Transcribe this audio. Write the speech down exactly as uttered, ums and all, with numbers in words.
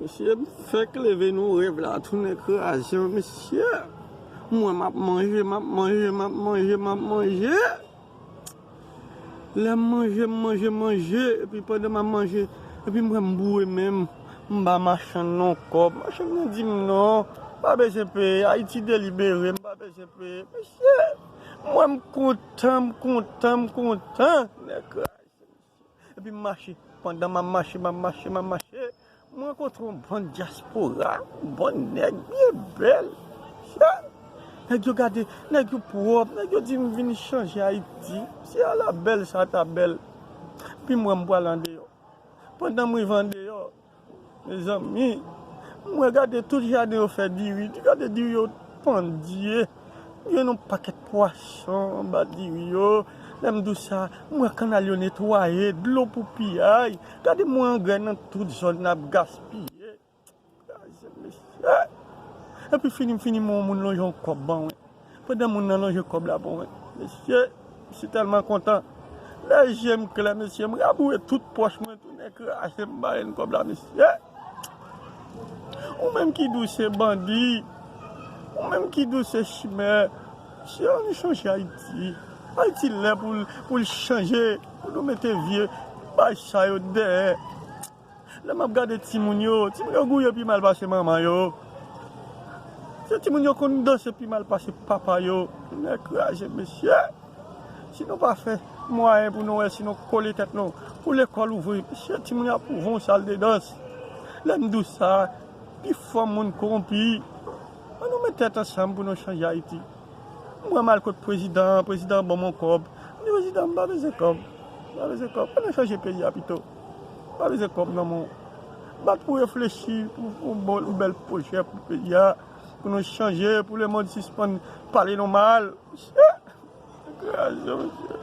Mesye, m fèk leve nan rèv la, tounen kraze, mesye. Mwen, m ap manje, m ap manje, m ap manje, m ap manje. Lè m manje, m manje, manje, epi pandan m ap manje, epi m wè m boure menm, m ba machann nan kòb. Machann nan di m non, m pa bezwen peye, Ayiti delibere, m pa bezwen peye. Mesye, m wè m kontan, m kontan, m kontan. Nèg kraze. Epi m mache. Pandan m ap mache, m ap mache, m ap mache, m rankontre yon bann dyaspora, yon bann nèg byen bèl. Nèg yo gade, nèg yo pwòp, nèg yo di m vin chanje Ayiti. Se ala bèl sa ta bèl. Epi m wè m pral andeyò. Pandan m rive andeyò, mezanmi, m wè gade tout jaden yo fè diri. Gade diri yo pandye. Gen yon pakèt pwason anba diri yo. Lè m di w sa, m wè kannal yo netwaye, dlo pou piyay. Gade mwen angrè nan tout zòn n ap gaspiye. Kraze, mesye. Epi fini m fini, m wè yon moun lonje yon kòb ban mwen. Pandan moun nan lonje kòb la ban mwen, mesye, m si tèlman kontan. Lè je m klè, mesye, m raboure tout pòch mwen, tounen kraze, m ba l kòb la, mesye. Ou menm ki di w se bandi, ou menm ki di w se chimè, mesye, ann chanje Ayiti. Ayiti lè pou l, pou l chanje, pou nou mete vye bagay sa yo dèyè. Lè m ap gade timoun yo, timoun yo gouye pi mal pase manman yo. Se timoun yo konn danse pi mal pase papa yo. Nèg kraze, mesye. Si nou pa fè mwayen pou nou wè si nou kole tèt nou, pou lekòl ouvri, mesye, timoun yo ap ouvri yon sal de dans. Lè m di w sa, pi fò moun kowonpi. Ann nou met tèt ansanm pou nou chanje Ayiti. Mwen m al kot prezidan an, prezidan an ban m yon kòb. M di, "Prezidan, m pa bezwen kòb. M pa bezwen kòb. Ann nou chanje peyi a pito. M pa bezwen kòb non, mwen. M bat pou reflechi, pou, pou bon, yon bèl pwojè pou peyi a, pou nou chanje, pou lemonn sispann pale nou mal." Mesye, kraze, mesye.